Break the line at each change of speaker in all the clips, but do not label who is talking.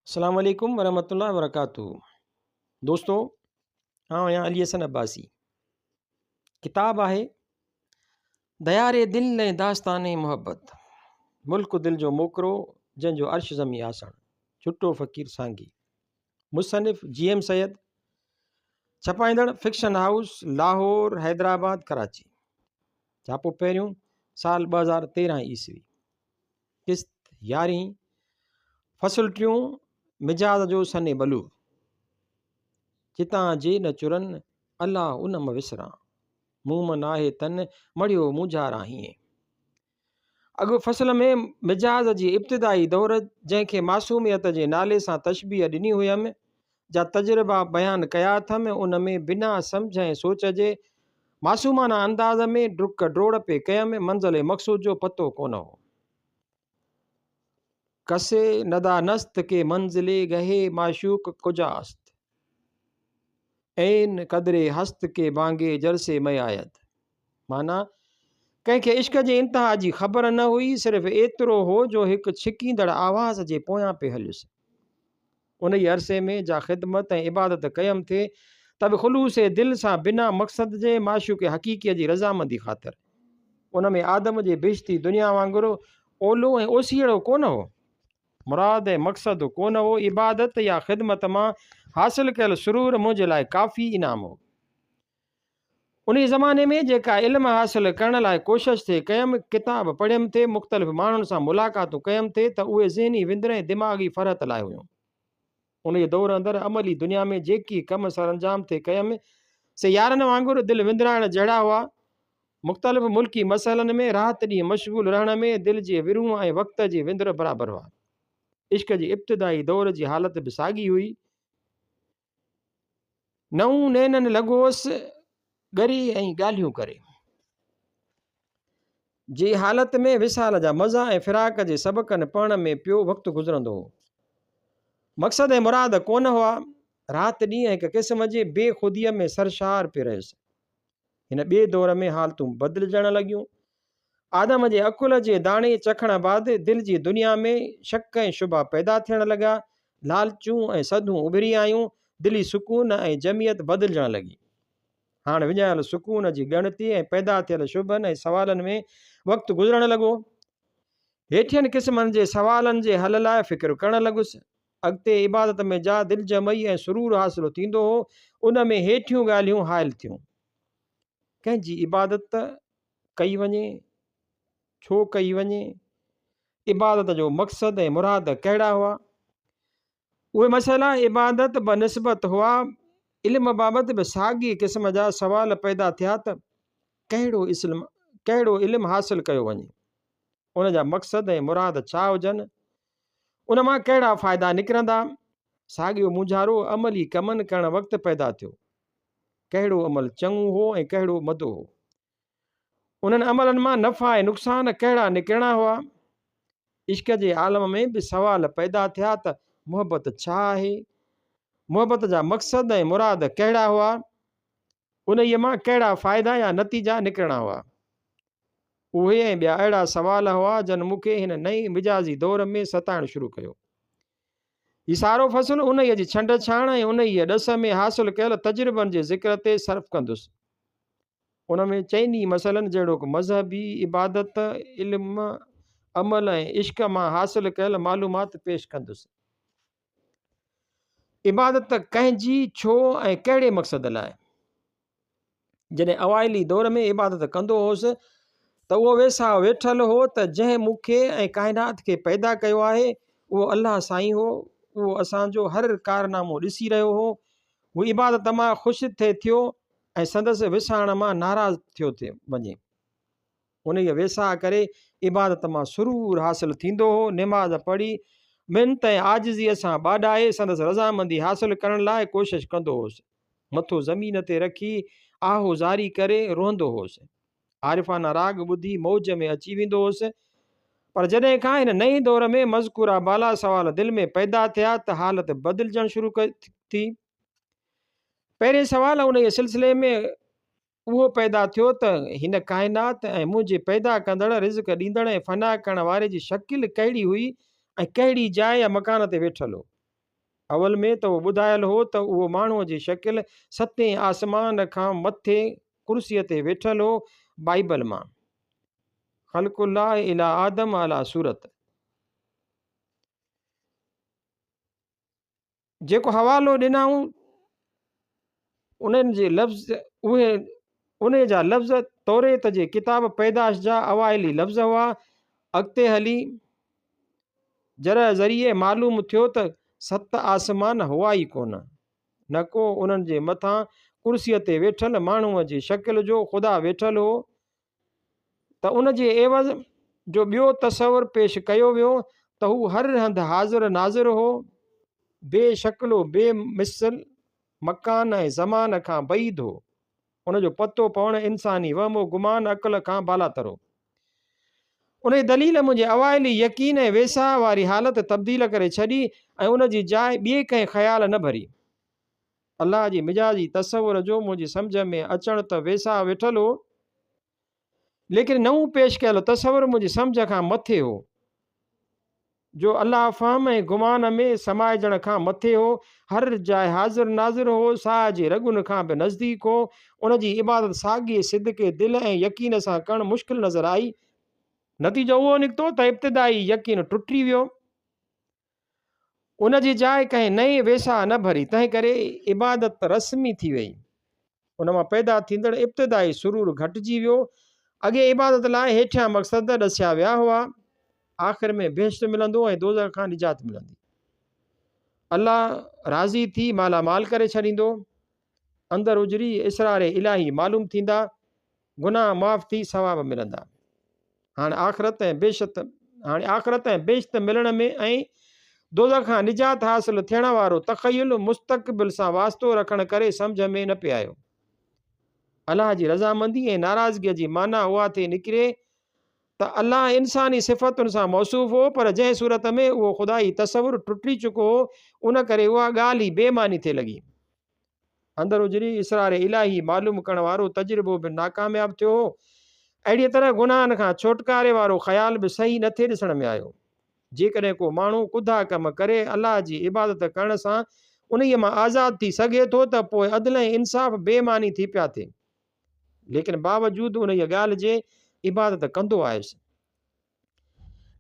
السلام عليڪم ورحمة الله وبرڪاته دوستو آئون آهيان علي حسن عباسي ڪتاب آهي ديار دل ۽ داستان محبت ملڪ دل جو موڪرو جنهن جو عرش زمي آسڻ ڇٽو فقير سانگي مصنف جي ايم سيد ڇپائيندڙ فڪشن هائوس لاهور حيدرآباد ڪراچي ڇاپو پهريون سال 2013 عيسوي قسط يارهين، فصل ٽيون، مجاز جو سن بلوغ. چتان جي نه چرن، الله ان م وسران. مون م ناهي تن، مڙهيو مونجهاران هيئين. اڳ فصل ۾ مجاز جي ابتدائي دور، جنهن کي معصوميت جي نالي سان تشبيهه ڏني هيم، جا تجربا بيان ڪيا اٿم، ان ۾ بنا سمجهه ۽ سوچ جي معصومانه انداز ۾ ڊڪ ڊوڙ پئي ڪيم، منزل مقصود جو پتو ڪونه هو. ڪسي ندانست ڪي منزل گهي معشوق ڪجا است، عين قدر هست ڪي بانگي جرسي مي آيد. معنيٰ، ڪنهن کي عشق جي انتها جي خبر نه هئي، صرف ايترو هو جو هڪ ڇڪيندڙ آواز جي پويان پئي هليس. انهيء عرصي ۾ جا خدمت ۽ عبادت ڪيم ٿي، ته به خلوص دل سان بنا مقصد جي معشوق حقيقيء جي رضامندي خاطر. ان ۾ آدم جي بهشتي دنيا وانگر اولو ۽ اوسيئڙو ڪونه هو. مراد ۽ مقصد ڪونه هو. عبادت يا خدمت مان حاصل ڪيل سرور منهنجي لاء ڪافي انعام هو. انهيء زماني ۾ جيڪا علم حاصل ڪرڻ لاء ڪوشش ٿي ڪيم، ڪتاب پڙهيم ٿي، مختلف ماڻهن سان ملاقاتون ڪيم ٿي ته اهي ذهني وندر ۽ دماغي فرحت لاء هيون. انهيء دور اندر عملي دنيا ۾ جيڪي ڪم سرانجام ٿي ڪيم، سي يارن وانگر دل وندرائڻ جهڙا هئا. مختلف ملڪي مسئلن ۾ رات ڏينهن مشغول رهڻ ۾ دل جي ورونهه ۽ وقت جي وندر برابر هئا. عشق جي ابتدائي دور جي حالت به ساڳي هئي. نئون نينن لڳوس ڳري ۽ ڳالهيون ڪري. جي حالت ۾ وصال جا مزا ۽ فراق جي سبقن پڙهڻ ۾ پيو وقت گذرندو هو. مقصد ۽ مراد ڪونه هئا. رات ڏينهن هڪ قسم جي بي خوديء ۾ سرشار پئي رهيس. هن ٻئي دور ۾ حالتون بدلجڻ لڳيون. آدم جي عقل جي داڻي چکڻ بعد دل جي دنيا ۾ شڪ ۽ شبها پيدا ٿيڻ لڳا، لالچون ۽ سڌون اڀري آيون، دلي سڪون ۽ جمعيت بدلجڻ لڳي. هاڻ وڃايل سڪون جي ڳڻتي ۽ پيدا ٿيل شبهن ۽ سوالن ۾ وقت گذرڻ لڳو. هيٺين قسمن جي سوالن جي حل لاء فڪر ڪرڻ لڳس. اڳتي عبادت ۾ جا دلجمعي ۽ سرور حاصل ٿيندو هو، ان ۾ هيٺيون ڳالهيون حائل ٿيون. ڪنهن جي عبادت ڪئي وڃي؟ ڇو ڪئي وڃي؟ عبادت جو مقصد ۽ مراد ڪهڙا هئا؟ اهي مسئلا عبادت بنسبت هئا. علم بابت به ساڳئي قسم جا سوال پيدا ٿيا ته ڪهڙو علم حاصل ڪيو وڃي؟ ان جا مقصد ۽ مراد ڇا هجن؟ ان مان ڪهڙا فائدا نڪرندا؟ ساڳيو مونجهارو عملي ڪمن ڪرڻ وقت پيدا ٿيو. ڪهڙو عمل چڱو هو ۽ ڪهڙو مدو هو؟ انهن عملن مان نفع ۽ نقصان ڪهڙا نڪرڻا هئا؟ عشق جي عالم ۾ به سوال پيدا ٿيا ته محبت ڇا آهي؟ محبت جا مقصد ۽ مراد ڪهڙا هئا؟ انهيء مان ڪهڙا فائدا يا نتيجا نڪرڻا هئا؟ اهي ۽ ٻيا اهڙا سوال هئا جن مون کي هن نئين مجازي دور ۾ ستائڻ شروع ڪيو. هي سارو فصل انهيء جي ڇنڊ ڇاڻ ۽ انهيء ڏس ۾ حاصل ڪيل تجربن جي ذڪر تي صرف ڪندس. ان ۾ چئني مسئلن جهڙوڪ مذهبي، عبادت، علم، عمل ۽ عشق مان حاصل ڪيل معلومات پيش ڪندس. عبادت ڪنهن جي، ڇو ۽ ڪهڙي مقصد لاء؟ جڏهن اوائلي دور ۾ عبادت ڪندو هوس ته اهو ويساهه ويٺل هو ته جنهن مون کي ۽ ڪائنات کي پيدا ڪيو آهي اهو الله سائين هو، اهو اسان جو هر ڪارنامو ڏسي رهيو هو، هو عبادت مان خوش ٿي ٿيو ۽ سندس وسارڻ مان ناراض ٿيو ٿي وڃي. انهيء ويساهه ڪري عبادت مان سرور حاصل ٿيندو هو. نماز پڙهي، منت ۽ عاجزيء سان ٻاڏائي سندس رضامندي حاصل ڪرڻ لاء ڪوشش ڪندو هوس. مٿو زمين تي رکي آه و زاري ڪري روئندو هوس. عارفانه راڳ ٻڌي موج ۾ اچي ويندو هوس. پر جڏهن کان هن نئين دور ۾ مذڪوره بالا سوال دل ۾ پيدا ٿيا ته حالت بدلجڻ شروع ٿي. پهرين سوال انهيء سلسلي ۾ اهو پيدا ٿيو ته هن ڪائنات ۽ منهنجي پيدا ڪندڙ، رزق ڏيندڙ ۽ فنا ڪرڻ واري جي شڪل ڪهڙي هئي ۽ ڪهڙي جاء يا مڪان تي ويٺل هو. اول ۾ ته اهو ٻڌايل هو ته اهو ماڻهوء جي شڪل ستين آسمان کان مٿي ڪرسيء تي ويٺل هو، بائيبل مان. خلق الله الي آدم علي صورت. جيڪو حوالو ڏنائون انهن جي لفظ اهي انهي جا لفظ توريت جي ڪتاب پيدائش جا اوائلي لفظ هئا. اڳتي هلي جرح ذريعي معلوم ٿيو ته ست آسمان هئا ئي ڪونه، نه ڪو انهن جي مٿان ڪرسيء تي ويٺل ماڻهوء جي شڪل جو خدا ويٺل هو ته ان جي عيوض جو ٻيو تصور پيش ڪيو ويو ته هو هر هنڌ حاضر ناظر هو، بي شڪل و بي مثل، مڪان ۽ زمان کان بعيد هو. ان جو پتو پوڻ انساني وهم و گمان عقل کان بالاتر هو. انهيء دليل منهنجي اوائلي يقين ۽ ويساهه واري حالت تبديل ڪري ڇڏي ۽ ان جي جاء ٻئي ڪنهن خيال نه ڀري. الله جي مجازي تصور جو منهنجي سمجهه ۾ اچڻ ته ويساهه ويٺل هو، ليڪن نئون پيش ڪيل تصور منهنجي سمجهه کان مٿي هو، جو الله فهم ۽ گمان ۾ سمائجڻ کان مٿي هو، هر جاء حاضر ناظر هو، ساهه جي رڳن کان به نزديڪ هو، ان جي عبادت ساڳئي صدق دل ۽ يقين سان ڪرڻ مشڪل نظر آئي. نتيجو اهو نڪتو ته ابتدائي يقين ٽٽي ويو. ان جي جاء ڪنهن نئين ويساهه نه ڀري، تنهنڪري عبادت رسمي ٿي وئي. ان مان پيدا ٿيندڙ ابتدائي سرور گهٽجي ويو. اڳي عبادت لاء هيٺيان مقصد ڏسيا ويا هئا، آخر ۾ بهشت ملندو ۽ دوزخ کان نجات ملندي. الله راضي ٿي مالا مال ڪري ڇڏيندو. اندر اجري اسرار الاهي معلوم ٿيندا. گناهه معاف ٿي ثواب ملندا. هاڻ آخرت ۽ بهشت هاڻي آخرت ۽ بهشت ملڻ ۾ ۽ دوزخ کان نجات حاصل ٿيڻ وارو تخيل مستقبل سان واسطو رکڻ ڪري سمجهه ۾ نه پئي آيو. الله جي رضامندي ۽ ناراضگيء جي معنيٰ اها ٿي نڪري ته الله انساني صفتن سان موصوف هو پر جنهن صورت ۾ اهو خدائي تصور ٽٽي چڪو هو ان ڪري اها ڳالهه ئي بي معني ٿي لڳي. اندر اجري اسرار الاهي معلوم ڪرڻ وارو تجربو به ناڪامياب ٿيو هو. اهڙيء طرح گناهن کان ڇوٽڪاري وارو خيال به صحيح نه ٿي ڏسڻ ۾ آيو. جيڪڏهن ڪو ماڻهو ڪڌا ڪم ڪري الله جي عبادت ڪرڻ سان انهيء مان آزاد ٿي سگهي ٿو ته پوء عدل ۽ انصاف بي معني ٿي پيا ٿئي. ليڪن باوجود انهيء ڳالهه جي عبادت ڪندو آيس.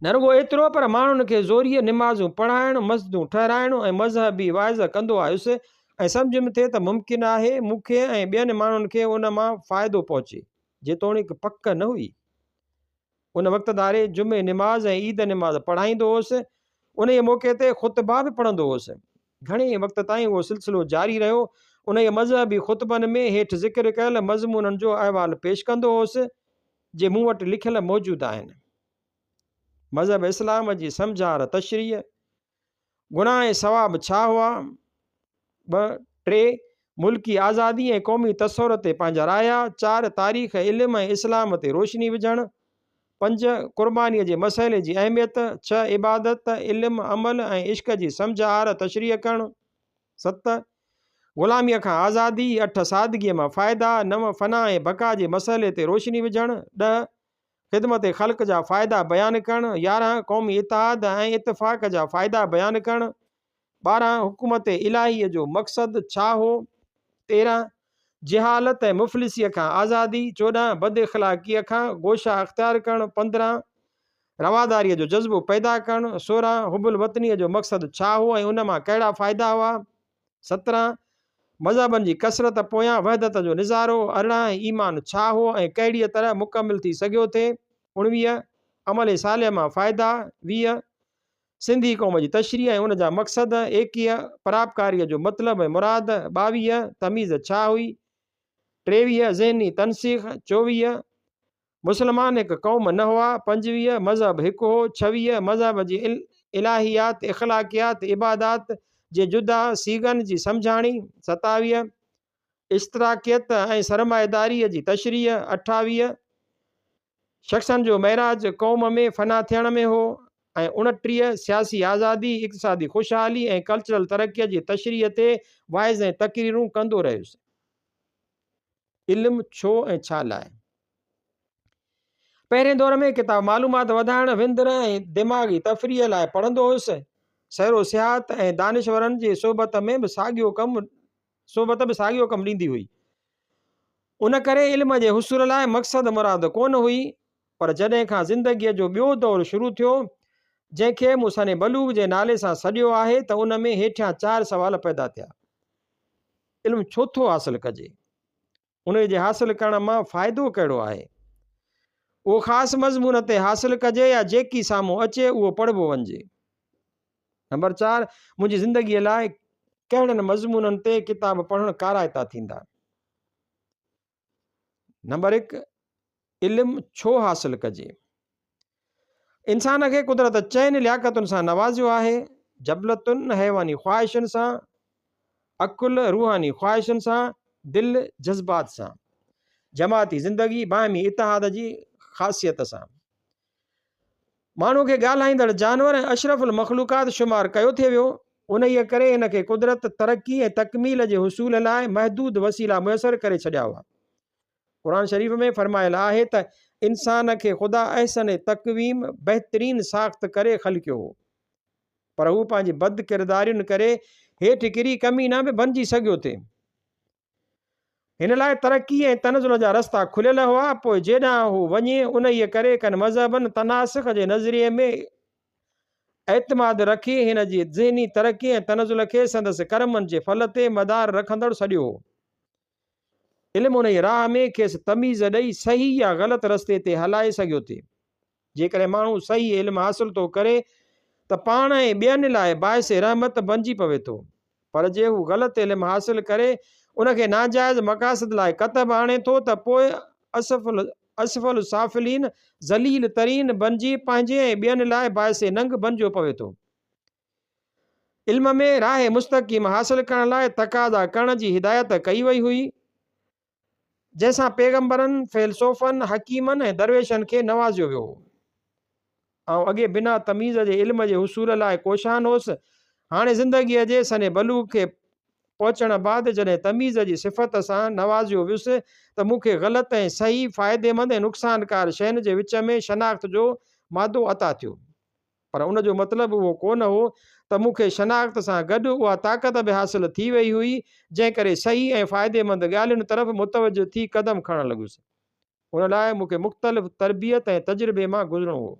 نه رڳو ايترو پر ماڻهن کي زوريء نمازون پڙهائڻ، مسجدون ٺهرائڻ ۽ مذهبي واعظ ڪندو آيس ۽ سمجهيم ٿي ته ممڪن آهي مون کي ۽ ٻين ماڻهن کي ان مان فائدو پهچي، جيتوڻيڪ پڪ نه هئي. ان وقت ڌاري جمعي نماز ۽ عيد نماز پڙهائيندو هوس، انهيء موقعي تي خطبا به پڙهندو هوس. گهڻي وقت تائين اهو سلسلو جاري رهيو. انهيء مذهبي خطبن ۾ هيٺ ذڪر ڪيل مضمونن جو احوال پيش ڪندو هوس. جي مون وٽ لکيل موجود آهن. مذهب اسلام جي سمجهار تشريح، گناهه ۽ ثواب ڇا هئا؟ 2، 3، ملڪي آزادي ۽ قومي تصور تي پنهنجا رايا، 4، تاريخ، علم ۽ اسلام تي روشني وجهڻ، 5، قربانيء جي مسئلي جي اهميت، 6، عبادت، علم، عمل ۽ عشق جي سمجهار تشريح ڪرڻ. 7، غلاميء کان آزادي، 8، سادگيء مان فائدا، 9، فنا ۽ بقا جي مسئلي تي روشني وجهڻ، 10، خدمت خلق جا فائدا بيان ڪرڻ، 11، قومي اتحاد ۽ اتفاق جا فائدا بيان ڪرڻ، 12، حڪومت الاهيء جو مقصد ڇا هو، 13، جهالت ۽ مفلسيء کان آزادي، 14، بد اخلاقيء کان گوشه اختيار ڪرڻ، 15، رواداريء جو جذبو پيدا ڪرڻ، 16، حب الوطنيء جو مقصد ڇا هو ۽ ان مان ڪهڙا فائدا هئا؟ 17، مذهبن جي ڪثرت پويان وحدت جو نظارو، 18، ايمان ڇا هو ۽ ڪهڙيء طرح مڪمل ٿي سگهيو ٿي؟ 19، عمل صالح مان فائدا، 20، سنڌي قوم جي تشريح ۽ ان جا مقصد، 21، پراپڪاريء جو مطلب ۽ مراد، 22، تميز ڇا هئي؟ 23، ذهني تنسيخ، 24، مسلمان هڪ قوم نه هئا، 25 مذهب هڪ هو، 26 مذهب جي الاهيات، اخلاقيات، عبادات جي جدا صيغن جي سمجهاڻي، 27 اشتراڪيت ۽ سرمائيداريء جي تشريح، 28 شخصن جو معراج قوم ۾ فنا ٿيڻ ۾ هو ۽ 29 سياسي آزادي، اقتصادي خوشحالي ۽ ڪلچرل ترقيء جي تشريح تي واعظ ۽ تقريرون ڪندو رهيس. علم ڇو ۽ ڇا لاء؟ پهرين دور ۾ ڪتاب معلومات وڌائڻ، وندر ۽ دماغي تفريح لاء پڙهندو هيس. سير و سياحت ۽ دانشورن جي صحبت ۾ به ساڳيو ڪم صحبت به ساڳيو ڪم ڏيندي هئي. ان ڪري علم جي حصول لاء مقصد مراد ڪونه هئي، پر جڏهن کان زندگيء جو ٻيو دور شروع ٿيو، جنهن کي مون سن بلوغ جي نالي سان سڏيو آهي ته ان ۾ هيٺيان چار سوال پيدا ٿيا. علم ڇو ٿو حاصل ڪجي؟ انهيء جي حاصل ڪرڻ مان فائدو ڪهڙو آهي؟ اهو خاص مضمون تي حاصل ڪجي يا جيڪي سامهون اچي اهو پڙهبو وڃجي؟ نمبر چار، منهنجي زندگيء لاء ڪهڙن مضمونن تي ڪتاب پڙهڻ ڪارائتا ٿيندا؟ نمبر هڪ، علم ڇو حاصل ڪجي؟ انسان کي قدرت چئن لياقتن سان نوازيو آهي، جبلتن، حيواني خواهشن سان، عقل، روحاني خواهشن سان، دل، جذبات سان، جماعتي زندگي، باهمي اتحاد جي خاصيت سان. ماڻهو کي ڳالهائيندڙ جانور ۽ اشرف المخلوقات شمار ڪيو ٿي ويو، انهيء ڪري هن کي قدرت ترقي ۽ تڪميل جي حصول لاء محدود وسيلا ميسر ڪري ڇڏيا هئا. قرآن شريف ۾ فرمايل آهي ته انسان کي خدا احسن تقويم، بهترين ساخت، ڪري خلقيو هو. پر هو پنهنجي بد ڪردارين ڪري هيٺ ڪري ڪمينا به بنجي سگهيو ٿي. هن لاء ترقي ۽ تنزل جا رستا کليل هئا، پوء جيڏانهن هو وڃي، انهيء ڪري ڪن مذهبن تناسخ جي نظريي ۾ اعتماد رکي هن جي ذهني ترقي ۽ تنزل کي سندس ڪرمن جي ڦل تي مدار رکندڙ سڏيو هو. علم انهيء راهه ۾ کيس تميز ڏئي صحيح يا غلط رستي تي هلائي سگهيو ٿي. جيڪڏهن ماڻهو صحيح علم حاصل ٿو ڪري ته پاڻ ۽ ٻين لاء باعث رحمت بنجي پوي ٿو، پر جي هو غلط علم حاصل ڪري ان کي ناجائز مقاصد لاء ڪتب آڻي ٿو ته پوء اسفل السافلين، ذليل ترين، بنجي پنهنجي ۽ ٻين لاء باعث ننگ بنجيو پوي ٿو. علم ۾ راهه مستقيم حاصل ڪرڻ لاء تقاضا ڪرڻ جي هدايت ڪئي وئي هئي، جنهن سان پيغمبرن، فيلسوفن، حڪيمن ۽ درويشن کي نوازيو ويو هو. آئون اڳي بنا تميز جي علم جي حصول لاء ڪوشان هوس، هاڻي زندگيء جي سن بلوغ کي پهچڻ بعد جڏهن تميز جي صفت سان نوازيو ويس ته مون کي غلط ۽ صحيح، فائديمند ۽ نقصانڪار شين جي وچ ۾ شناخت جو مادو عطا ٿيو. پر ان جو مطلب اهو ڪونه هو ته مون کي شناخت سان گڏ اها طاقت به حاصل ٿي وئي هئي، جنهن ڪري صحيح ۽ فائديمند ڳالهين طرف متوجه ٿي قدم کڻڻ لڳس. ان لاء مون کي مختلف تربيت ۽ تجربي مان گذرڻو هو.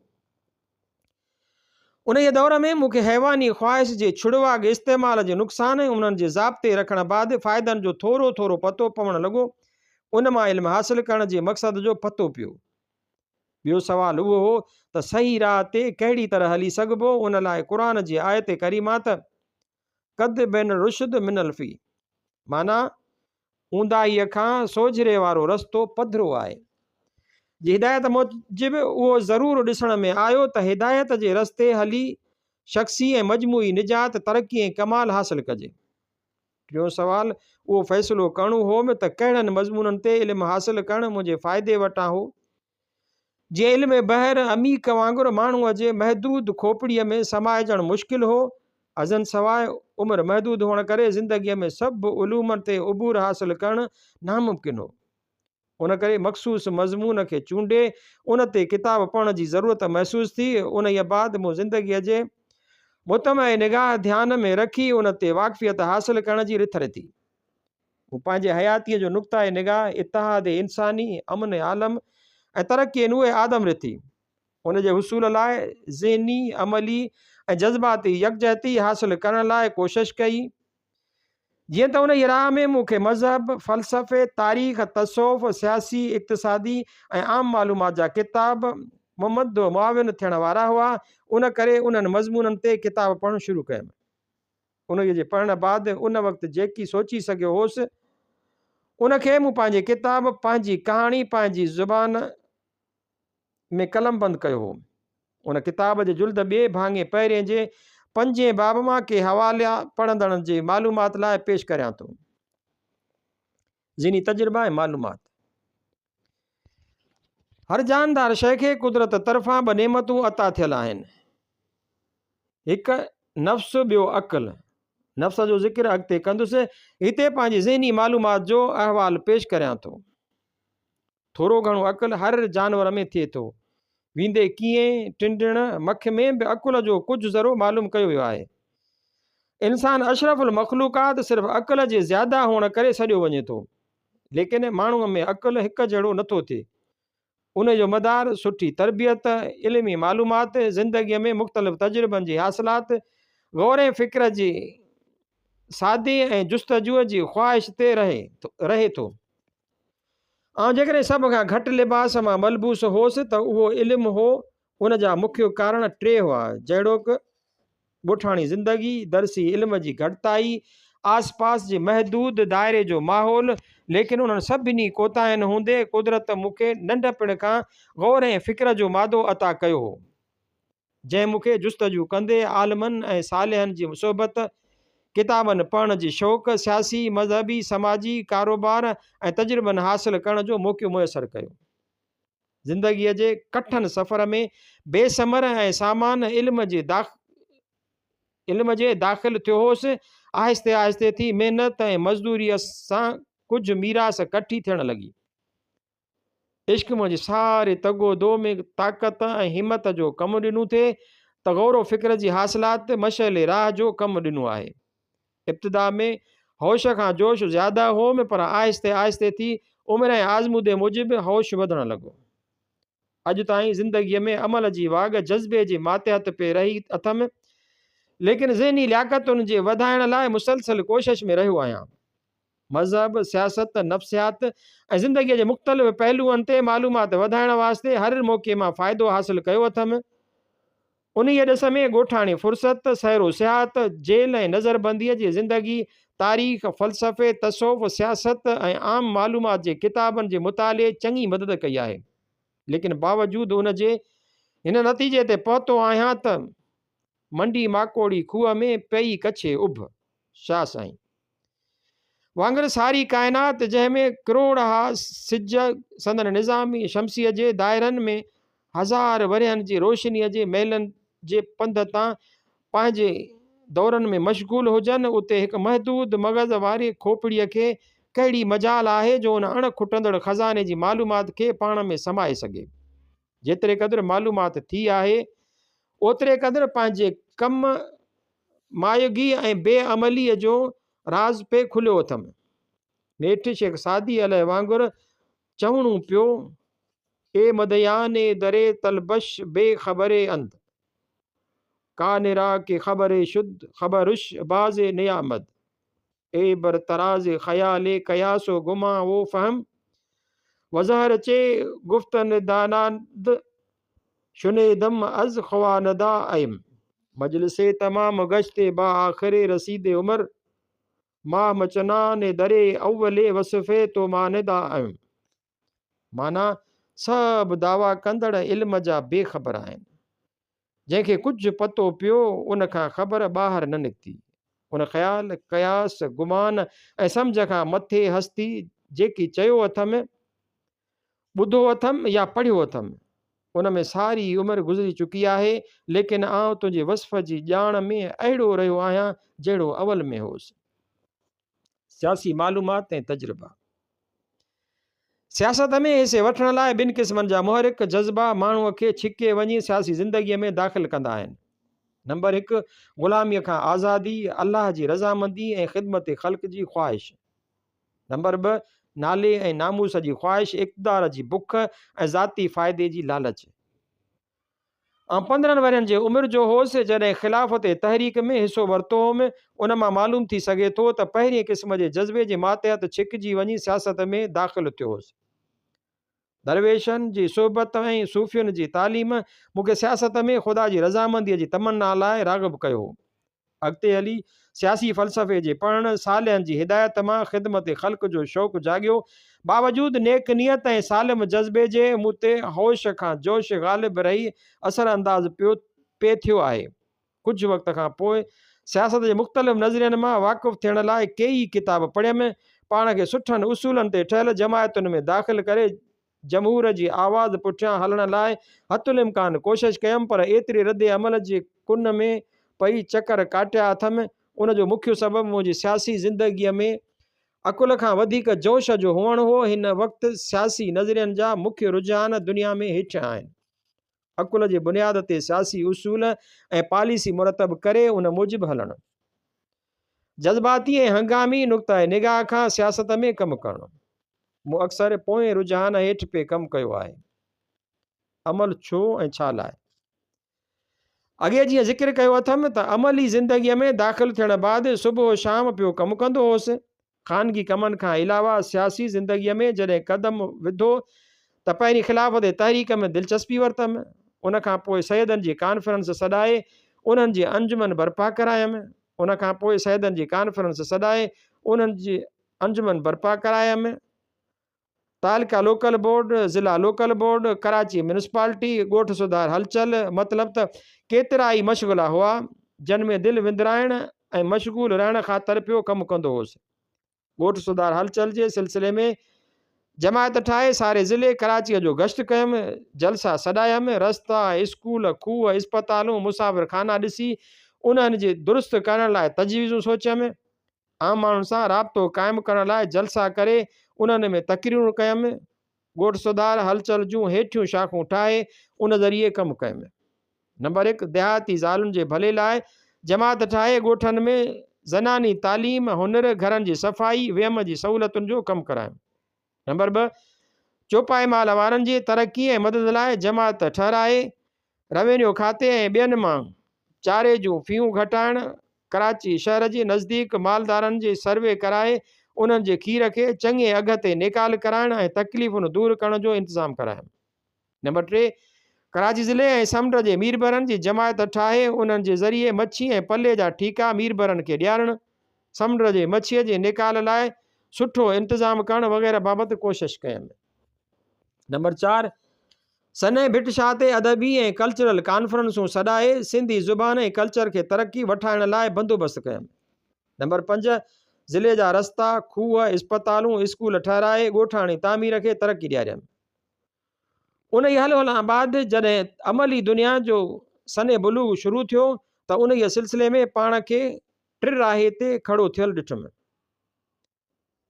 انهيء دور ۾ مون کي حيواني خواهش جي ڇڙواڳ استعمال جي نقصان ۽ انهن جي ضابطي رکڻ بعد فائدن جو ٿورو ٿورو پتو پوڻ لڳو. ان مان علم حاصل ڪرڻ جي مقصد جو پتو پيو. ٻيو سوال اهو هو ته صحيح راهه تي ڪهڙي طرح هلي سگهبو، ان لاء قرآن جي آيت ڪريمه ته قد بين الرشد من الفي معنيٰ اونداهيء کان سوجهري وارو رستو پڌرو آهي جي هدايت موجب اهو ضرور ڏسڻ ۾ آيو ته هدايت جي رستي هلي شخصي ۽ مجموعي نجات، ترقي ۽ ڪمال حاصل ڪجي. ٽيون سوال، اهو فيصلو ڪرڻو هوم ته ڪهڙن مضمونن تي علم حاصل ڪرڻ منهنجي فائدي وٽان هو. جيئن علم بحر عميق وانگر ماڻهوء جي محدود کوپڙيء ۾ سمائجڻ مشڪل هو، ازنسواء عمر محدود هئڻ ڪري زندگيء ۾ سڀ علومن تي عبور حاصل ڪرڻ ناممڪن هو. ان ڪري مخصوص مضمون کي چونڊي ان تي ڪتاب پڙهڻ جي ضرورت محسوس ٿي. انهيء بعد مون زندگيء جي مطمع نگاهه ڌيان ۾ رکي ان تي واقفيت حاصل ڪرڻ جي رٿ رٿي. مون پنهنجي حياتيء جو نقطه نگاهه اتحاد انساني، امن عالم ۽ ترقي نوع آدم رٿي. ان جي حصول لاء ذهني، عملي ۽ جذباتي يڪجهتي حاصل ڪرڻ لاء ڪوشش ڪئي. جيئن ته انهيء راهه ۾ مون کي مذهب، فلسفي، تاريخ، تصوف، سياسي، اقتصادي ۽ عام معلومات جا ڪتاب ممد و معاون ٿيڻ وارا هئا، ان ڪري انهن مضمونن تي ڪتاب پڙهڻ شروع ڪيم. انهيء جي پڙهڻ بعد ان وقت جيڪي سوچي سگهيو هوس، ان کي مون پنهنجي ڪتاب پنهنجي ڪهاڻي پنهنجي زبان ۾ قلمبند ڪيو هو. ان ڪتاب جي جلد ٻئي ڀاڱي پهرين جي پنجين باب مان ڪي حوالا پڙهندڙن جي معلومات لاء پيش ڪريان ٿو. ذهني تجربا ۽ معلومات. هر جاندار شيء کي قدرت طرفان ٻه نعمتون عطا ٿيل آهن. هڪ نفس ٻيو عقل. نفس جو ذڪر اڳتي ڪندس. هتي پنهنجي ذهني معلومات جو احوال پيش ڪريان ٿو. ٿورو گهڻو عقل هر جانور ۾ ٿئي ٿو. ويندي ڪيئي، ٽنڊڻ، مک ۾ به عقل جو ڪجهه ذرو معلوم ڪيو ويو آهي. انسان اشرف المخلوقات صرف عقل جي زياده هئڻ ڪري سڏيو وڃي ٿو. ليڪن ماڻهوء ۾ عقل هڪ جهڙو نٿو ٿئي. ان جو مدار سٺي تربيت، علمي معلومات، زندگيء ۾ مختلف تجربن جي حاصلات، غور ۽ فڪر جي سادي ۽ جستجوء جي خواهش تي رهي ٿو. آئون جيڪڏهن سڀ کان گهٽ لباس مان ملبوس هوس ته اهو علم هو. ان جا مکيه ڪارڻ ٽي هئا، جهڙوڪ، ڳوٺاڻي زندگي، درسي علم جي گهٽتائي، آس پاس جي محدود دائري جو ماحول، ليڪن انهن سڀني ڪوتاهين هوندي قدرت مون کي ننڍپڻ کان غور ۽ فڪر جو مادو عطا ڪيو هو. جنهن مون کي جستجو ڪندي عالمن ۽ صالحن جي صحبت، ڪتابن پڙهڻ جي شوق، سياسي، مذهبي، سماجي، ڪاروبار ۽ تجربن حاصل ڪرڻ جو موقعو ميسر ڪيو. زندگيء جي ڪٺن سفر ۾ بي ثمر ۽ سامان علم جي علم جي داخل ٿيو هوس. آهستي آهستي ٿي محنت ۽ مزدوريء سان ڪجهه ميراث ڪٺي ٿيڻ لڳي. عشق منهنجي ساري تگ و دو ۾ طاقت ۽ همت جو ڪم ڏنو ٿئي ته غور و فڪر جي حاصلات مشعل راهه جو ڪم ڏنو آهي. ابتدا ۾ هوش کان جوش زياده هوم پر آهستي آهستي ٿي عمر ۽ آزمودي موجب هوش وڌڻ لڳو. اڄ تائين زندگيء ۾ عمل جي واڳ جذبي جي ماتحت پئي رهي اٿم ليڪن ذهني لياقتن جي وڌائڻ لاء مسلسل ڪوشش ۾ رهيو آهيان. مذهب، سياست، نفسيات ۽ زندگيء جي مختلف پهلوئن تي معلومات وڌائڻ واسطي هر موقعي مان فائدو حاصل ڪيو اٿم. انهيء ڏس ۾ ڳوٺاڻي فرصت، سير و سياحت، جيل ۽ نظربنديء جي زندگي، تاريخ، فلسفي، تصوف، سياست ۽ عام معلومات جي ڪتابن جي مطالعي چڱي مدد ڪئي آهي. ليڪن باوجود ان جي هن نتيجي تي پهتو آهيان ته منڊي ماڪوڙي کوهه ۾ پئي ڪڇي اڀ. شاهه سائين. وانگر ساري ڪائنات جنهن ۾ ڪروڙها سج سندن نظام شمسيء جي دائرن ۾ هزار ورهين جي روشنيء جي ميلن جي پنڌ تان پنهنجي دورن ۾ مشغول هجن، اتي هڪ محدود مغز واري کوپڙيء کي ڪهڙي مجال آهي جو ان اڻ کٽندڙ خزاني جي معلومات کي پاڻ ۾ سمائي سگهي. جيتري قدر معلومات ٿي آهي، اوتري قدر پنهنجي ڪم مايوگيء ۽ بي عمليء جو راز پئي کليو اٿم. نيٺ شيخ سعدي عليه وانگر چوڻو پيو، اي مديان در طلبش بي خبر اند، ڪا نرا ڪي خبر شد خبرش باز نيامد. اي بر طراز خيال قياس و گمان و فهم، وزهر چه گفتن داناند شنيدم از خواندا ايم. مجلس تمام گشت با آخر رسيد عمر، ما مچنان در اول وصف تو ماندا ايم. معنيٰ، سڀ دعويٰ ڪندڙ علم جا بي خبر آهن. جنهن کي ڪجهه پتو پيو، ان کان خبر ٻاهر نه نڪتي. ان خيال، قياس، گمان ۽ سمجهه کان مٿي هستي جيڪي چيو اٿم، ٻڌو اٿم يا پڙهيو اٿم، ان ۾ ساري عمر گذري چڪي آهي، ليڪن آئون تنهنجي وصف جي ڄاڻ ۾ اهڙو رهيو آهيان، جهڙو اول ۾ هوس. سياسي معلومات ۽ تجربا. سياست ۾ حصي وٺڻ لاء ٻن قسمن جا محرڪ جذبا ماڻهوء کي ڇڪي وڃي سياسي زندگيء ۾ داخل ڪندا آهن. نمبر هڪ، غلاميء کان آزادي، الله جي رضامندي ۽ خدمت خلق جي خواهش. نمبر ٻه، نالي ۽ ناموس جي خواهش، اقتدار جي بک ۽ ذاتي فائدي جي لالچ. آئون 15 ورهين جي عمر جو هوس، جڏهن خلافت تحريڪ ۾ حصو ورتو هوم. ان مان معلوم ٿي سگهي ٿو ته پهرين قسم جي جذبي جي ماتحت ڇڪجي وڃي سياست ۾ داخل ٿيو هوس. درويشن جي صحبت ۽ صوفين جي تعليم مون کي سياست ۾ خدا جي رضامنديء جي تمنا لاء راغب ڪيو هو. اڳتي هلي سياسي فلسفي جي پڙهڻ، صالحن جي هدايت مان خدمت خلق جو شوق جاڳيو. باوجود نيڪ نيت ۽ سالم جذبي جي مون تي هوش کان جوش غالب رهي اثر انداز پيو پئي ٿيو آهي. ڪجهه وقت کان پوء سياست جي مختلف نظرين مان واقف ٿيڻ لاء ڪيئي ڪتاب پڙهيم. پاڻ کي سٺن اصولن تي ٺهيل جماعتن ۾ داخل ڪري جمهور جي آواز پٺيان هلڻ لاء حتي الامڪان ڪوشش ڪيم پر ايتري رد عمل جي ڪن ۾ پئي چڪر ڪاٽيا اٿم ان جو مکيو سبب منهنجي سياسي زندگيء ۾ عقل کان وڌيڪ جوش جو هئڻ هو هن وقت سياسي نظرين جا مکيه رجحان دنيا ۾ هيٺيان آهن. عقل جي بنياد تي سياسي اصول ۽ پاليسي مرتب ڪري ان موجب هلڻ. جذباتي ۽ هنگامي نقطه نگاهه کان سياست ۾ ڪم ڪرڻ. مون اڪثر پوئين رجحان هيٺ پئي ڪم ڪيو آهي. عمل ڇو ۽ ڇا لاء؟ اڳي جيئن ذڪر ڪيو اٿم ته عملي زندگيء ۾ داخل ٿيڻ بعد صبح شام پيو ڪم ڪندو هوس. خانگي ڪمن کان علاوه سياسي زندگيء ۾ جڏهن قدم وڌو ته پهرين خلافت تحريڪ ۾ دلچسپي ورتم. ان کان پوء سيدن جي ڪانفرنس سڏائي انهن جي انجمن برپا ڪرايم. ان کان پوء سيدن جي ڪانفرنس سڏائي انهن جي انجمن برپا ڪرايم. تعلقه لوڪل بورڊ، ضلع لوڪل بورڊ، ڪراچي ميونسپالٽي، ڳوٺ سڌار هلچل، مطلب ته ڪيترا ئي مشغلا هئا، جن ۾ دل وندرائڻ ۽ مشغول رهڻ خاطر پيو ڪم ڪندو هوس. ڳوٺ سڌار هلچل جي سلسلي ۾ جماعت ٺاهي ساري ضلعي ڪراچيء جو گشت ڪيم، جلسا سڏايم، رستا، اسڪول، کوهه، اسپتالون، مسافر خانا ڏسي انهن جي درست ڪرڻ لاء تجويزون سوچيم. عام ماڻهن سان رابطو قائم ڪرڻ لاء جلسا ڪري انهن ۾ تقريرون ڪيم. ڳوٺ سڌار هلچل جون هيٺيون شاخون ٺاهي ان ذريعي ڪم ڪيم. نمبر هڪ، ديهاتي زالن جي ڀلي لاء جماعت ٺاهي ڳوٺن ۾ زناني تعليم، هنر، گهرن جي صفائي، ويم جي سهولتن جو ڪم ڪرايم. نمبر 2، چوپائي مال وارن جي ترقي ۽ مدد لاء جماعت ٺهرائي روينيو کاتي ۽ ٻين مان چاري جون فيون گهٽائڻ، ڪراچي شهر جي نزديڪ مالدارن جي سروي ڪرائي انهن جي کير کي چڱي اگهه تي نيڪال ڪرائڻ ۽ تڪليفون دور ڪرڻ جو انتظام ڪرايم. نمبر 3، ڪراچي ضلعي ۽ سمنڊ جي ميربحرن جي جماعت ٺاهي انهن جي ذريعي مڇي ۽ پلي جا ٺيڪا ميربحرن کي ڏيارڻ، سمنڊ جي مڇي جي نيڪال لاء سٺو انتظام ڪرڻ وغيره بابت ڪوشش ڪيم. نمبر 4، سنئين ڀٽ شاهه تي ادبي ۽ ڪلچرل ڪانفرنسون سڏائي سنڌي زبان ۽ ڪلچر کي ترقي وٺائڻ لاء بندوبست ڪيم. نمبر 5، ضلعي جا رستا، کوهه، اسپتالون، اسڪول ٺهرائي ڳوٺاڻي تعمير کي ترقي ڏياريم. انهيء هل هلان بعد جڏهن عملي دنيا جو سن بلوغ شروع ٿيو ته انهيء سلسلي ۾ پاڻ کي ٽه راهي تي کڙو ٿيل ڏٺم.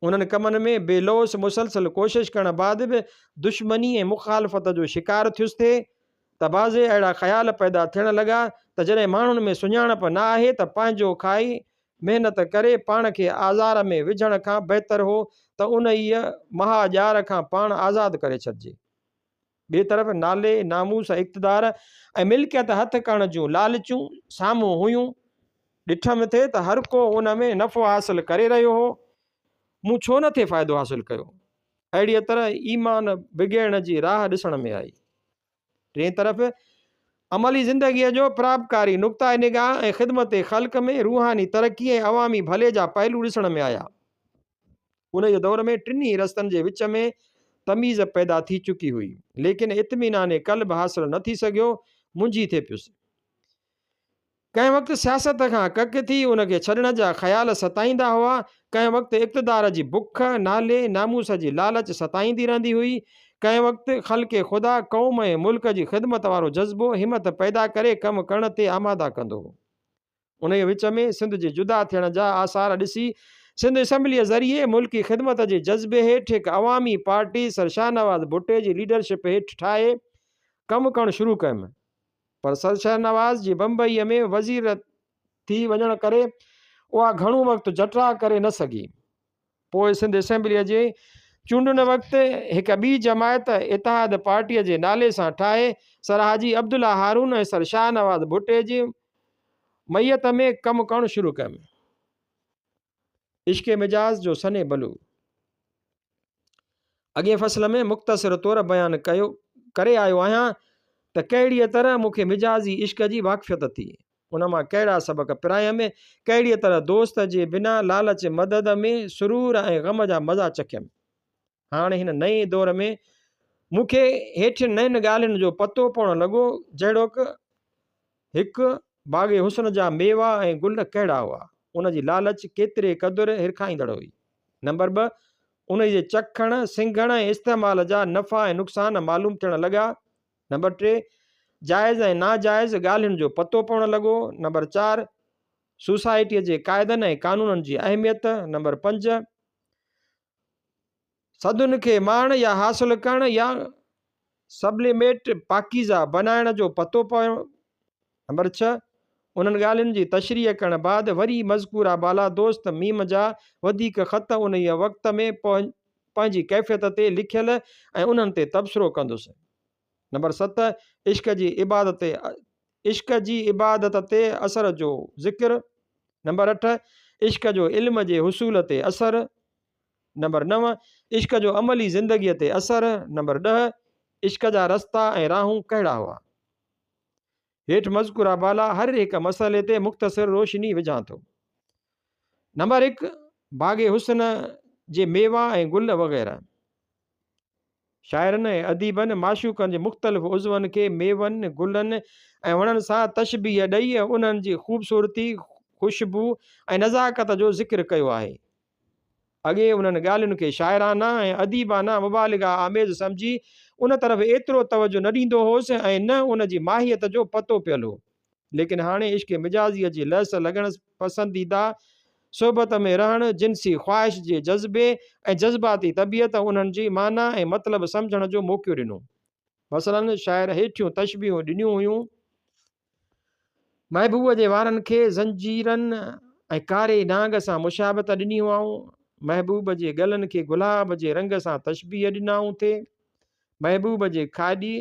انهن ڪمن ۾ بي لوث مسلسل ڪوشش ڪرڻ بعد به دشمني ۽ مخالفت جو شڪار ٿيس ٿي ته بعضي اهڙا خيال پيدا ٿيڻ لڳا ته جڏهن ماڻهن ۾ سڃاڻپ نه آهي ته پنهنجو کائي محنت ڪري پاڻ کي آزار ۾ وجهڻ کان بهتر هو ته انهيء مها ڄار کان پاڻ آزاد ڪري ڇڏجي. ٻئي طرف نالي، ناموس، اقتدار ۽ ملڪيت هٿ ڪرڻ جون لالچون سامهون هيون. ڏٺم ٿي ته هر ڪو ان ۾ نفعو حاصل ڪري رهيو هو، مون ڇو نه ٿي فائدو حاصل ڪيو؟ اهڙيء طرح ايمان بگيڙڻ جي راهه ڏسڻ ۾ آئي. ٽئين طرف عملي زندگيء جو پراپڪاري نقطه نگاهه ۽ خدمت خلق ۾ روحاني ترقي ۽ عوامي ڀلي جا پهلو ڏسڻ ۾ آيا. انهيء دور ۾ ٽنهي رستن جي وچ ۾ تميز پيدا ٿي چڪي هئي، ليڪن اطمينان قلب حاصل نه ٿي سگهيو، منجهي ٿي پيس. ڪنهن وقت سياست کان ڪڪ ٿي ان کي ڇڏڻ جا خيال ستائيندا هئا، ڪنهن وقت اقتدار جي بک، نالي، ناموس جي لالچ ستائيندي رهندي هئي، ڪنهن وقت خلق خدا، قوم ۽ ملڪ جي خدمت وارو جذبو همت پيدا ڪري ڪم ڪرڻ تي آماده ڪندو هو. انهيء وچ ۾ سنڌ جي جدا ٿيڻ جا آثار ڏسي سنڌ اسيمبليء ذريعي ملڪي خدمت جي جذبي هيٺ هڪ عوامي پارٽي سر شاهنواز ڀٽي جي ليڊرشپ هيٺ ٺاهي ڪم ڪرڻ شروع ڪيم پر سر شاهنواز جي بمبئيء ۾ وزير ٿي وڃڻ ڪري اها گهڻو وقت جٽراء ڪري نه سگهي. پوء سنڌ اسيمبليء جي چونڊن وقت هڪ ٻي جماعت اتحاد پارٽيء جي نالي سان ٺاهي سر حاجي عبدالله هارون ۽ سر شاهنواز ڀٽي جي معيت ۾ ڪم ڪرڻ شروع ڪيم. عشق مجاز جو سني بلو اڳئين فصل ۾ مختصر طور بيان ڪيو ڪري آيو آهيان ته ڪهڙيء طرح مون کي مجازي عشق جي واقفيت ٿي. ان مان ڪهڙا سبق پرايم، ڪهڙيء طرح دوست جي بنا لالچ مدد ۾ سرور ۽ غم جا مزا چکيم. هاڻ هن نئين دور ۾ مون کي هيٺين نين ڳالهين جو پتو پوڻ لڳو، جهڙوڪ، هڪ، باغ حسن جا ميوا ۽ گل ڪهڙا هئا، ان جي لالچ ڪيتري قدر هرکائيندڙ هئي. نمبر 2، انهيء جي چکڻ، سنگهڻ ۽ استعمال جا نفعا ۽ نقصان معلوم ٿيڻ لڳا. نمبر 3، جائز ۽ ناجائز ڳالهين جو پتو پوڻ لڳو. نمبر 4، سوسائٽيء جي قاعدن ۽ قانونن جي اهميت. نمبر 5، سڌن کي ماڻڻ يا حاصل ڪرڻ يا سبليميٽ پاڪيزه بنائڻ جو پتو پيو. نمبر 6، انهن ڳالهين جي تشريح ڪرڻ بعد وري مذڪوره بالا دوست ميم جا وڌيڪ خط انهيء وقت ۾ پنهنجي ڪيفيت تي لکيل ۽ انهن تي تبصرو ڪندس. نمبر 7، عشق جي عبادت عشق جي عبادت تي اثر جو ذڪر. نمبر 8، عشق جو علم جي حصول تي اثر. نمبر 9، عشق جو عملي زندگيء تي اثر. نمبر 10، عشق جا رستا ۽ راهون ڪهڙا هئا؟ هيٺ مذڪوره بالا هر هڪ مسئلي تي مختصر روشني وجهان ٿو. نمبر 1، باغ حسن جي ميوا ۽ گل وغيره. شاعرن ۽ اديبن معشوقن جي مختلف عضون کي ميون، گلن ۽ وڻن سان تشبيهه ڏئي انهن جي خوبصورتي، خوشبو ۽ نزاڪت جو ذڪر ڪيو آهي. اڳي انهن ڳالهين کي شاعرانه ۽ اديبانه مبالغه آميز سمجهي ان طرف ايترو توجه نه ڏيندو هوس ۽ نه ان جي ماهيت جو پتو پيل هو. ليڪن هاڻي عشق مجازيء جي لهس لڳڻ، پسنديده صحبت ۾ رهڻ، جنسي خواهش جي جذبي ۽ جذباتي طبيعت انهن جي معنيٰ ۽ مطلب سمجهڻ جو موقعو ڏنو. مثلاً شاعر هيٺيون تشبيهون ڏنيون هيون. محبوب جي وارن کي زنجيرن ۽ ڪاري نانگ سان مشابهت ڏني هئائون. محبوب جي ڳلن کي گلاب جي رنگ سان تشبيهه ڏنائون ٿي. محبوب جي کاڏي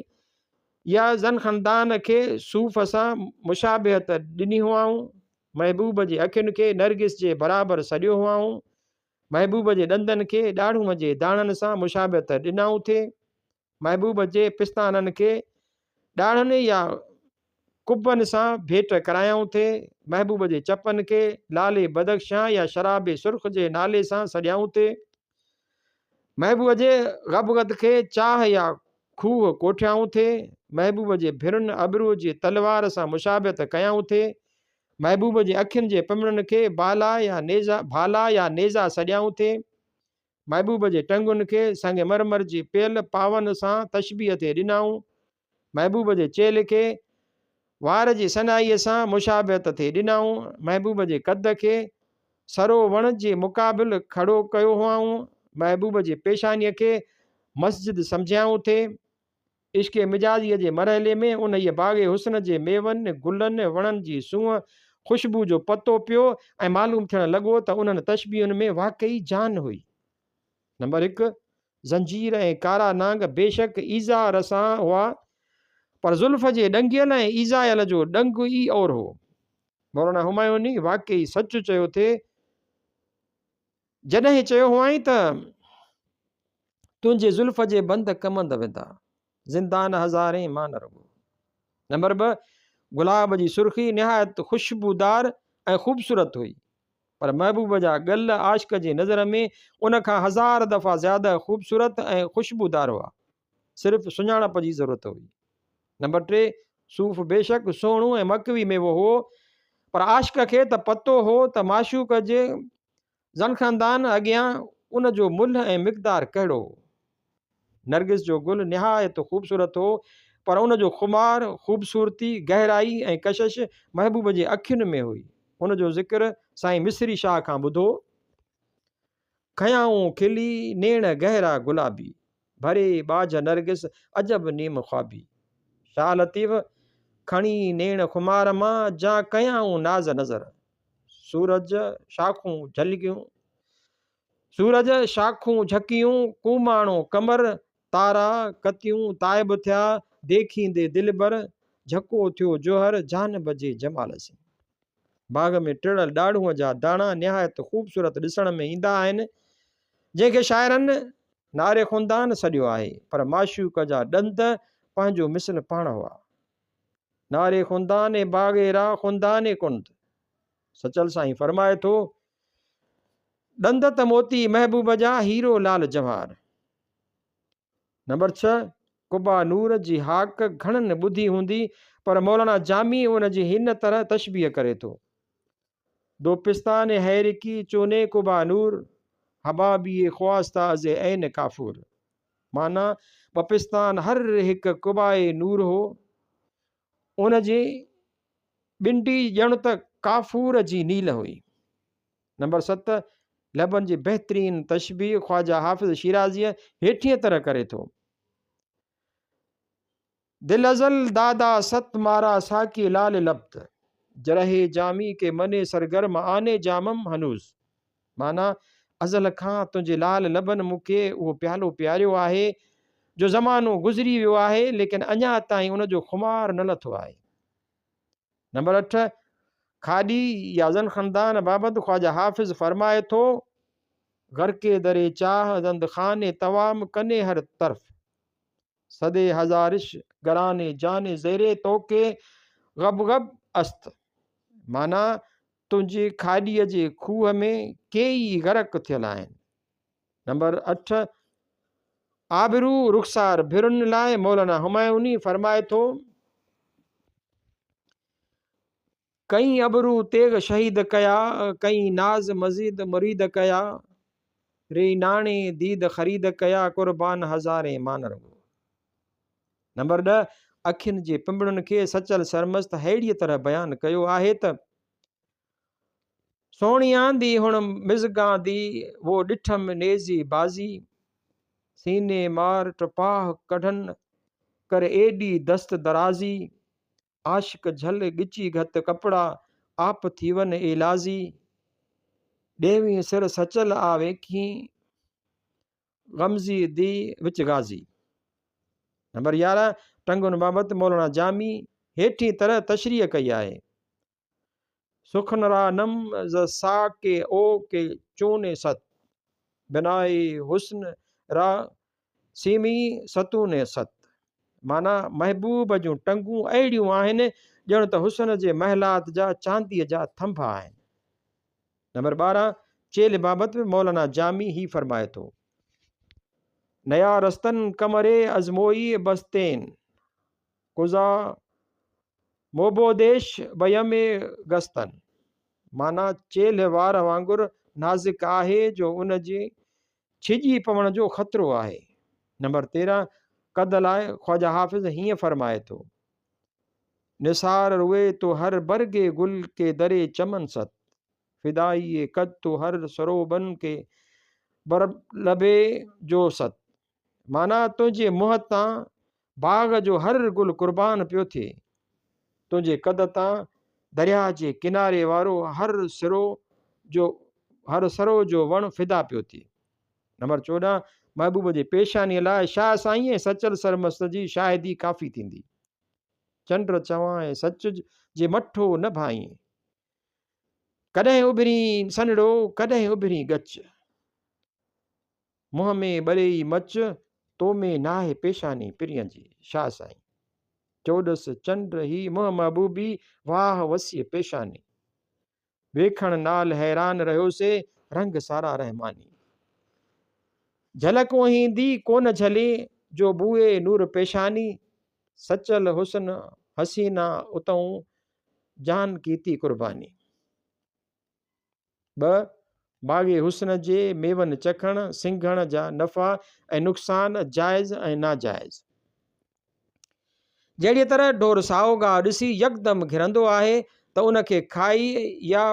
يا زنخندان کي صوف سان مشابهت ڏني هئائون. محبوب جي اکين کي نرگس جي برابر سڏيو هئائون. محبوب جي ڏندن کي ڏاڙهون جي داڻن سان مشابهت ڏنائون ٿي. محبوب جي پستانن کي ڏاڙهن يا قبن سان ڀيٽ ڪرايائون ٿي، محبوب جي چپن کي لعل بدخشان يا شراب سرخ جي نالي سان سڏيائون ٿي، محبوب جي غبغت کي چاهه يا کوهه ڪوٺيائون ٿي، محبوب جي ڀرن ابرو جي تلوار سان مشابهت ڪيائون ٿي، محبوب جي اکين جي پنبڻن کي بالا يا نيزا ڀالا يا نيزا سڏيائون ٿي، محبوب جي ٽنگن کي سنگ مرمر جي پيل پاون سان تشبيهه ٿي ڏنائون. محبوب جي چيلهه کي وار جي سنهائيء سان مشابهت ٿي ڏنائون. محبوب جي قد کي سرو وڻ جي مقابل کڙو ڪيو هئائون. محبوب جي پيشانيء کي مسجد سمجهيائون ٿي. عشق مجازيء جي مرحلي ۾ انهيء باغ حسن جي ميون، گلن، وڻن جي سونهن، خوشبو جو پتو پيو ۽ معلوم ٿيڻ لڳو ته انهن تشبيهن ۾ واقعي جان هئي. نمبر هڪ، زنجير ۽ ڪارا نانگ بيشڪ ايذاء رسان هئا، پر زلف جي ڏنگيل ۽ ايذايل جو ڏنگ ئي اور هو. مولانا همايوني واقعي سچ چيو ٿي، جڏهن چيو هئائين ته تنهنجي زلف جي بند ڪمند وڌا، زندان هزارين مان نه رڳو. نمبر 2، گلاب جي سرخي نهايت خوشبودار ۽ خوبصورت هئي، پر محبوب جا ڳل عاشق جي نظر ۾ ان کان هزار دفعا زياده خوبصورت ۽ خوشبودار هئا. صرف سڃاڻپ جي ضرورت هئي. نمبر 3، صوف بيشڪ سهڻو ۽ مڪوي ميوو هو، پر عاشق کي ته پتو هو ته معشوق جي زنخندان اڳيان ان جو ملهه ۽ مقدار ڪهڙو هو. نرگس جو گل نهايت خوبصورت هو، پر ان جو خمار، خوبصورتي، گهرائي ۽ ڪشش محبوب جي اکين ۾ هئي. ان جو ذڪر سائين مصري شاهه کان ٻڌو. کنيائون کلي، نيڻ گهرا گلابي. ڀري ٻاجهه نرگس، عجب نيم خوابي. شاهه لطيف، کڻي نيڻ خمار مان، جا ڪيائون ناز نظر. سورج شاخون جهلڪيون، سورج شاخون جهڪيون، ڪوماڻو قمر، تارا ڪتيون تائب ٿيا، ديکيندي دلبر، جهڪو ٿيو جوهر، جانب جي جمال سين. باغ ۾ ٽڙيل ڏاڙهونء جا داڻا نهايت خوبصورت ڏسڻ ۾ ايندا آهن، جنهن کي شاعرن ناري خندان سڏيو آهي، پر معشوق جا ڏند پنهنجو مثل پاڻ هئا. ناري خندان باغ را خندان ڪند. سچل سائين فرمائي ٿو، ڏند ته موتي محبوب جا هيرو لال جواهر. نمبر 6، قبا نور جي هاڪ گهڻن ٻڌي هوندي، پر مولانا جامي ان جي هن طرح تشبيهه ڪري ٿو. دو پستان حيرڪي چوني قبا نور، حبابي خواسته از عين ڪافور. معنيٰ، ٻه پستان هر هڪ قباء نور هو، ان جي ٻنڊي ڄڻ ته ڪافور جي نيل هئي. نمبر 7، لبن جي بهترين تشبيهه خواجه حافظ شيرازيء هيٺينء طرح ڪري ٿو. دل ازل دادا ست مارا ساقي لال لبت. جرح جامي ڪي مني سرگرم آني جامم هنوز. معنيٰ، ازل کان تنهنجي لال لبن مون کي اهو پيالو پياريو آهي، جو زمانو گذري ويو آهي، ليڪن اڃا تائين ان جو خمار نه لٿو آهي. نمبر 8، کاڏي يا زنخندان بابت خواجه حافظ فرمائي ٿو، غرق در چاهه زند خانه توام ڪني هر طرف. صدي هزارش گراني جان زير توڪي غب غب است. معنيٰ، تنهنجي کاڏيء جي کوهه ۾ ڪيئي غرق ٿيل آهن. نمبر 8، آبرو رخسار ڀرن لاء مولانا همايوني فرمائي ٿو. ڪئين ابرو تيغ شهيد ڪيا، ڪئين ناز مزيد مريد ڪيا، ري ناڻي ديد خريد ڪيا، قربان هزارين مان رڳو. نمبر 10، اکين جي پنبڻن کي سچل سرمست ههڙيء طرح بيان ڪيو آهي ته. سهڻي آندي هڻ مزگان the, وو ڏٺم نيزي بازي، سيني مار ٽپاهه ڪڍن، ڪر ايڏي دست درازي، عاشق جهل ڳچي گهت ڪپڙا، آپ ٿيون ايلازي. ڏيوين سر سچل آ ويکين، غمزي the وچ غازي. نمبر 11، ٽنگن بابت مولانا جامي هيٺين طرح تشريح ڪئي آهي. سخن را نم ز سا ڪي او ڪي چون ست، بنائي حسن را سيمي ستون ست. معنيٰ، محبوب جون ٽنگون اهڙيون آهن ڄڻ ته حسن جي محلات جا چانديء جا ٿنڀ آهن. نمبر 12، چيلهه بابت به مولانا جامي هي فرمائي ٿو. نيا رستن ڪمري ازموئي بستين، قضا موبوديش بيمي گستن، معنيٰ چيلهه وار وانگر نازڪ آهي جو ان جي ڇڄي پوڻ جو خطرو آهي. نمبر 13، قد لاء خواجه حافظ هيئن فرمائي ٿو. نثار روئي تو هر برگ گل ڪي دري چمن ست، فدائي قد تو هر سروبن ڪي بر لبي جو ست. معنيٰ تنهنجي منهن تان باغ جو هر گل قربان پيو ٿئي. تنهنجي قد تان درياهه جي ڪناري وارو هر سرو جو هر سرو جو وڻ فدا پيو ٿئي. نمبر 14، محبوب جي پيشانيء لاء شاهه سائين ۽ سچل سرمست جي شاهدي ڪافي ٿيندي. چنڊ چوان ۽ سچ جي مٺو نه ڀانئين. ڪڏهن اڀرين سنهڙو، ڪڏهن اڀرين ڳچ. منهن ۾ ٻري ئي مچ، تو ۾ ناهي پيشاني پرينء جي. شاهه سائين. چوڏس چنڊ هي منهن محبوبي، واهه وسيع پيشاني. ويکڻ نال حيران رهيوسي، رنگ سارا رحماني. جهلڪ اوهيندي ڪونه جهلي، جو بوئي نور پيشاني. سچل حسن حسينا اتئون، جان ڪيتي قرباني. 2، باغ حسن جي ميون چکڻ، سنگهڻ جا نفعا ۽ نقصان، جائز ۽ ناجائز. جهڙيء طرح ڍور سائو گاهه ڏسي يڪدم گهرندو آهي ته ان کي کائي يا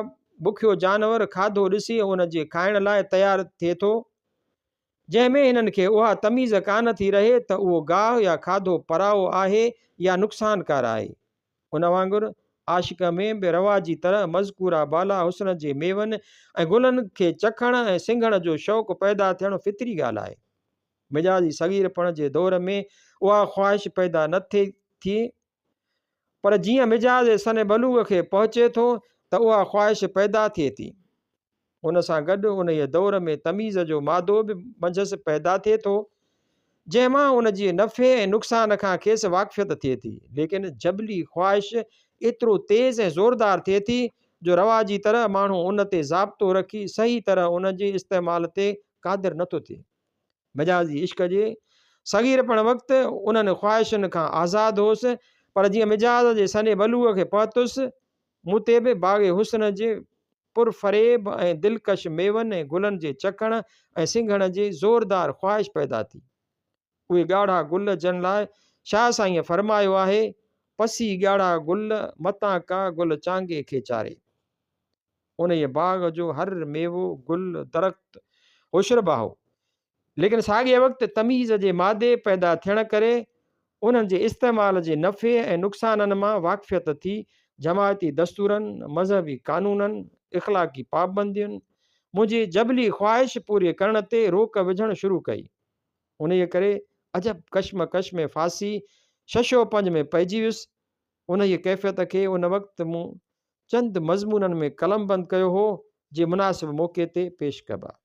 بکيو جانور کاڌو ڏسي ان جي کائڻ لاء تيار ٿئي ٿو، جنهن ۾ هنن کي اها تميز ڪانه ٿي رهي ته اهو گاهه يا کاڌو پرائو آهي يا نقصانڪار آهي. ان وانگر عاشق ۾ به رواجي طرح مذڪوره بالا حسن جي ميون ۽ گلن کي چکڻ ۽ سنگهڻ جو شوق پيدا ٿيڻ فطري ڳالهه آهي. مجازي صغيرپڻ جي دور ۾ اها خواهش پيدا نه ٿي ٿئي، پر جيئن مجاز سن بلوغ کي پهچي ٿو ته اها خواهش پيدا ٿئي ٿي. ان سان گڏ انهيء دور ۾ تميز جو مادو به منجهس پيدا ٿئي ٿو، جنهن مان ان جي نفعي ۽ نقصان کان کيس واقفيت ٿئي ٿي. ليڪن جبلي خواهش ايترو تيز ۽ زوردار ٿئي ٿي، جو رواجي طرح ماڻهو ان تي ضابطو رکي صحيح طرح ان جي استعمال تي قادر نٿو ٿئي. مجازي عشق جي صغيرپڻ وقت انهن خواهشن کان آزاد هوس، پر جيئن مجاز جي سن بلوغ کي پهتس، مون تي به باغ حسن جي پرفريب ۽ دلڪش ميون ۽ گلن جي چکڻ ۽ سنگهڻ جي زوردار خواهش پيدا ٿي. اهي ڳاڙها گل جن لاء شاهه سائينء فرمايو آهي، پسي ڳاڙها گل متان ڪا گل چانگي کي چاري. انهيء باغ جو هر ميوو، گل، درخت هوشربا هو. ليڪن ساڳئي وقت تميز جي مادي پيدا ٿيڻ ڪري انهن جي استعمال جي نفعي ۽ نقصانن مان واقفيت ٿي. جماعتي دستورن، مذهبي قانونن، اخلاقي پابندين، منهنجي جبلي خواهش پوري ڪرڻ تي روڪ وجهڻ شروع ڪئي. انهيء ڪري عجب ڪشمڪش ۾ ڦاسي شش و پنج ۾ پئجي ويس. انهيء ڪيفيت کي ان وقت مون چند مضمونن ۾ قلمبند ڪيو هو، جي مناسب موقعي تي پيش ڪبا.